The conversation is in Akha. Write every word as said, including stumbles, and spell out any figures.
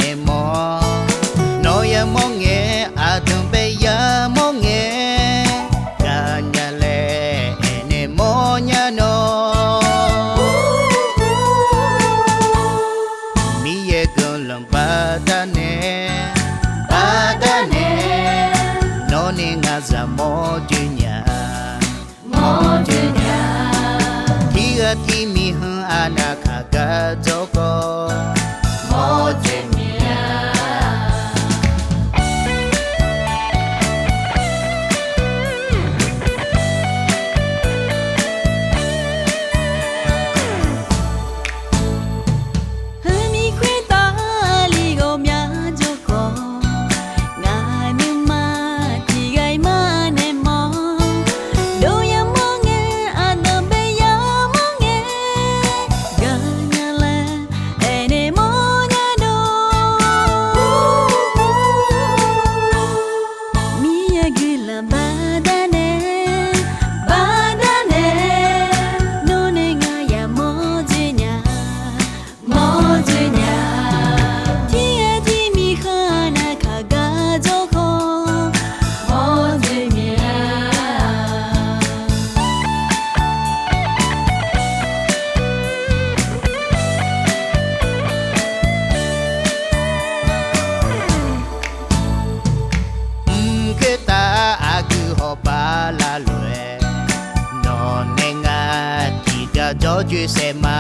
naeq mawr. Nawq yamawr ngae, aqdanq bae yamawr ngae, gaqnya laer aernaeq mawrnya nawr. Miqyaer guiqlanq baqdanae, baqdanae, nawr nae ngaq zaq mawr dzoer nya, mawr dzoer nya. Tiqghaq tiqmiq heu aqnav kaq gar dzawr khawf, mawr dzoer nya. Heumir khoertav li ghawqmya dzawr khawf, ngaq nuima tiqghaq-iq ma naeq mawr. Dov yamawr ngae, aqdanq bae yamawr ngae, gaqnya laer aernaeq mawrnya dawr. Miqyaer guiqlanq baqdanae, baqdanae, nawr nae ngaq yamawr dzoer nya, mawr dzoer nya. Tiqghaq tiqmiq heu aqnav kaq gar dzawr khawf, mawr dzoer nya. Mq khoertav aqgeu hawq bala lof-aer, nawq nae ngaq tiqghaq dzawr dzoer saef ma.